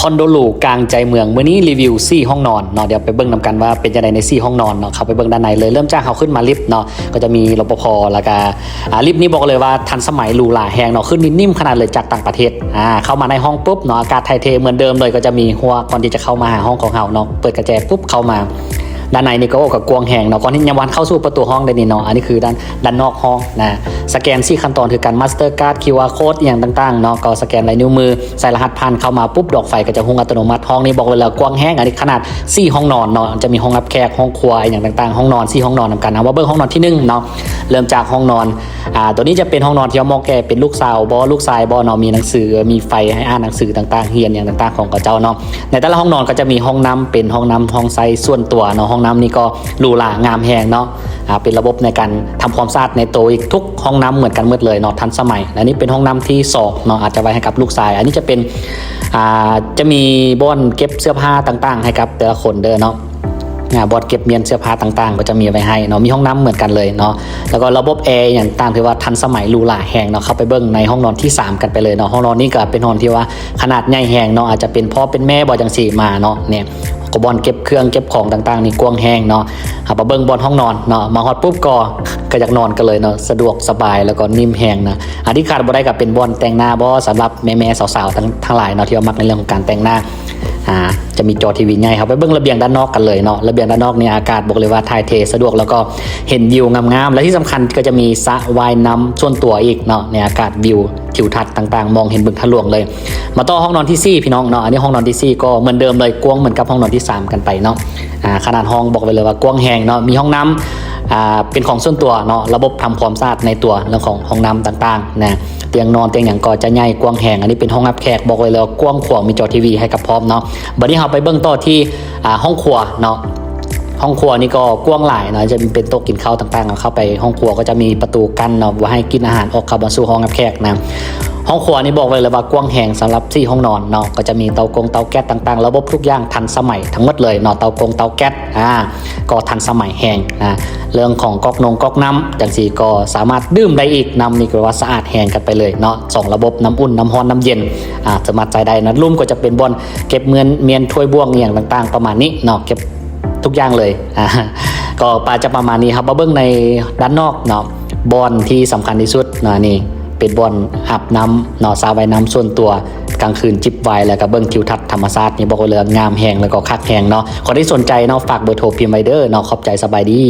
ຄອນໂດຫຼູກາງໃຈເມືອງ ມື້ນີ້ຣີວິວສີ່ຫ້ອງນອນເນາະ. ດຽວໄປເບິ່ງນຳກັນວ່າເປັນຈັ່ງໃດໃນສີ່ຫ້ອງນອນເນາະ. ເຂົ້າໄປເບິ່ງດ້ານໃນເລີຍ. ເລີ່ມຈາກເຮົາຂຶ້ນມາລິບເນາະ ກໍຈະມີ ລປພ ແລ້ວກະ ອາ ລິບນີ້ບອກເລີຍວ່າທັນສະໄໝ ຫຼູຫຼາແຮງເນາະ. ຂຶ້ນນີ້ນິ້ມຂະໜາດເລີຍ ຈາກຕ່າງປະເທດ. ອາ ເຂົ້າມາໃນຫ້ອງປຸບເນາະ ອາກາດຖ່າຍເທເໝືອນເດີມເລີຍ. ກໍຈະມີຮົ້ວກ່ອນທີ່ຈະເຂົ້າມາຫາຫ້ອງຂອງເຮົາເນາະ. ເປີດກະແຈປຸບເຂົ້າມາ ດ້ານໃນນີ້ກໍ ໂອ້ ກໍກວ້າງແຮງເນາະ. ກ່ອນທີ່ຍັງບໍ່ທັນເຂົ້າສູ່ປະຕູຫ້ອງໄດ້ນີ້ເນາະ. ອັນນີ້ຄືດ້ານ ດ້ານນອກຫ້ອງນະ. ສະແກນສີ່ຂັ້ນຕອນຄືກັນ Mastercard ຄິວອາ Code ອີ່ຫຍັງຕ່າງໆເນາະ. ກໍສະແກນລາຍນິ້ວມື ໃສ່ລະຫັດຜ່ານເຂົ້າມາປຸບ ດອກໄຟກໍຈະຮຸ່ງອັດຕະໂນມັດ. ຫ້ອງນີ້ບອກເລີຍວ່າກວ້າງແຮງ. ອັນນີ້ຂະໜາດສີ່ຫ້ອງນອນເນາະ ຈະມີຫ້ອງຮັບແຂກ ຫ້ອງຄົວ ອີ່ຫຍັງຕ່າງໆ. ຫ້ອງນອນສີ່ຫ້ອງນອນນຳກັນ. ເຮົາມາເບິ່ງຫ້ອງນອນທີໜຶ່ງເນາະ. ເລີ່ມຈາກຫ້ອງນອນ ອາ ຕົວນີ້ຈະເປັນຫ້ອງນອນທີ່ເໝາະແກ່ເປັນລູກສາວບໍ ລູກຊາຍບໍເນາະ. ມີໜັງສື ມີໄຟໃຫ້ອ່ານໜັງສືຕ່າງໆ ຮຽນຫຍັງຕ່າງໆຂອງເຂົາເຈົ້າເນາະ. ໃນແຕ່ລະຫ້ອງນອນກໍຈະມີຫ້ອງນ້ຳ ເປັນຫ້ອງນ້ຳຫ້ອງໃຊ້ສ່ວນຕົວເນາະ. ຫ້ອງນ້ຳນີ້ກໍຫຼູຫຼາງາມແຮງເນາະ. ອາ ເປັນລະບົບໃນການທຳຄວາມສະອາດໃນໂຕອີກ ທຸກຫ້ອງນ້ຳເໝືອນກັນໝົດເລີຍເນາະ ທັນສະໄໝ. ແລະນີ້ເປັນຫ້ອງນ້ຳທີສອງເນາະ ອາດຈະໄວ້ໃຫ້ກັບລູກຊາຍ. ອັນນີ້ຈະເປັນ ອາ ຈະມີບ່ອນເກັບເສື້ອຜ້າຕ່າງໆ ໃຫ້ກັບແຕ່ລະຄົນເດີເນາະ. ອາ ບ່ອນເກັບມ້ຽນເສື້ອຜ້າຕ່າງໆ ກໍຈະມີໄວ້ໃຫ້ເນາະ. ມີຫ້ອງນ້ຳເໝືອນກັນເລີຍເນາະ. ແລ້ວກໍລະບົບແອອີ່ຫຍັງຕ່າງ ຖືວ່າທັນສະໄໝຫຼູຫຼາແຮງເນາະ. ເຂົ້າໄປເບິ່ງໃນຫ້ອງນອນທີສາມກັນໄປເລີຍເນາະ. ຫ້ອງນອນນີ້ກໍເປັນຫ້ອງທີ່ວ່າຂະໜາດໃຫຍ່ແຮງເນາະ. ອາດຈະເປັນພໍ່ເປັນແມ່ບໍ ຈັ່ງຊີ້ມາເນາະ. ນີ້ ກໍບ່ອນເກັບເຄື່ອງເກັບຂອງຕ່າງໆນີ້ກວ້າງແຮງເນາະ. ເຮົາມາເບິ່ງບ່ອນຫ້ອງນອນເນາະ. ມາຮອດປຸບກໍ ກໍຢາກນອນກັນເລີຍເນາະ. ສະດວກສະບາຍ ແລ້ວກໍນິ້ມແຮງນະ. ອັນທີ່ຂາດບໍ່ໄດ້ກໍເປັນບ່ອນແຕ່ງໜ້າບໍ ສຳລັບແມ່ໆສາວໆ ທັງ ທັງຫຼາຍເນາະ ທີ່ວ່າມັກໃນເລື່ອງຂອງການແຕ່ງໜ້າ. ອາ ຈະມີຈໍທີວີໃຫຍ່. ເຮົາໄປເບິ່ງລະບຽງດ້ານນອກກັນເລີຍເນາະ. ລະບຽງດ້ານນອກນີ້ອາກາດບອກເລີຍວ່າຖ່າຍເທສະດວກ ແລ້ວກໍເຫັນວິວງາມໆ. ແລະທີ່ສຳຄັນກໍຈະມີສະວ່າຍນ້ຳສ່ວນຕົວອີກເນາະ. ໃນອາກາດວິວ ທິວທັດຕ່າງໆ ມອງເຫັນບຶງທາດຫຼວງເລີຍ. ມາຕໍ່ຫ້ອງນອນທີສີ່ ພີ່ນ້ອງເນາະ. ອັນນີ້ຫ້ອງນອນທີສີ່ ກໍເໝືອນເດີມເລີຍ ກວ້າງເໝືອນກັບຫ້ອງນອນທີສາມກັນໄປເນາະ. ອາ ຂະໜາດຫ້ອງບອກໄວ້ເລີຍວ່າກວ້າງແຮງເນາະ. ມີຫ້ອງນ້ຳ ອາ ເປັນຂອງສ່ວນຕົວເນາະ. ລະບົບທຳຄວາມສະອາດໃນຕົວ ເລື່ອງຂອງຫ້ອງນ້ຳຕ່າງໆນະ. ຕຽງນອນຕຽງຫຍັງກໍຈະໃຫຍ່ກວ້າງແຮງ. ອັນນີ້ເປັນຫ້ອງຮັບແຂກ ບອກໄວ້ເລີຍວ່າກວ້າງຂວາງ ມີຈໍທີວີໃຫ້ກັບພ້ອມເນາະ. ບັດນີ້ເຮົາໄປເບິ່ງຕໍ່ທີ່ ອາ ຫ້ອງຄົວເນາະ. ຫ້ອງຄົວນີ້ກໍກວ້າງຫຼາຍເນາະ. ຈະເປັນໂຕະກິນເຂົ້າຕ່າງໆ ເຂົ້າໄປຫ້ອງຄົວກໍຈະມີປະຕູກັ້ນເນາະ ບໍ່ໃຫ້ກິ່ນອາຫານອອກເຂົ້າມາສູ່ຫ້ອງຮັບແຂກນະ. ຫ້ອງຄົວນີ້ບອກໄວ້ເລີຍວ່າກວ້າງແຮງສຳລັບສີ່ຫ້ອງນອນເນາະ. ກໍຈະມີເຕົາກົງເຕົາແກັສຕ່າງໆ ລະບົບທຸກຢ່າງທັນສະໄໝທັງໝົດເລີຍເນາະ. ເຕົາກົງເຕົາແກັສ ອາ ກໍທັນສະໄໝແຮງນະ. ເລື່ອງຂອງກອກນົງກອກນ້ຳຈັ່ງຊີ້ກໍສາມາດດື່ມໄດ້ອີກ. ນ້ຳນີ້ກໍວ່າສະອາດແຮງກັນໄປເລີຍເນາະ. ສອງລະບົບ ນ້ຳອຸ່ນ ນ້ຳຮ້ອນ ນ້ຳເຢັນ ອາ ສາມາດໃຊ້ໄດ້ນະ. ລຸ່ມກໍຈະເປັນບ່ອນເກັບເງິນ ມ້ຽນ ຖ້ວຍ ບ່ວງ ອີ່ຫຍັງຕ່າງໆ ປະມານນີ້ເນາະ. ເກັບ ທຸກຢ່າງເລີຍ. ອາ ກໍປະ ຈະປະມານນີ້. ເຮົາມາເບິ່ງໃນດ້ານນອກເນາະ. ບ່ອນທີ່ສຳຄັນທີ່ສຸດນະ ນີ້ເປັນບ່ອນອາບນ້ຳເນາະ ສະວ່າຍນ້ຳສ່ວນຕົວ ກາງຄືນຈິບໄວນ໌ ແລ້ວກໍເບິ່ງທິວທັດທຳມະຊາດ. ນີ້ບອກໄວ້ເລີຍວ່າງາມແຮງ ແລ້ວກໍຄັກແຮງເນາະ. ໃຜທີ່ສົນໃຈເນາະ ຝາກເບີໂທພິມໄວ້ເດີເນາະ. ຂອບໃຈ ສະບາຍດີ.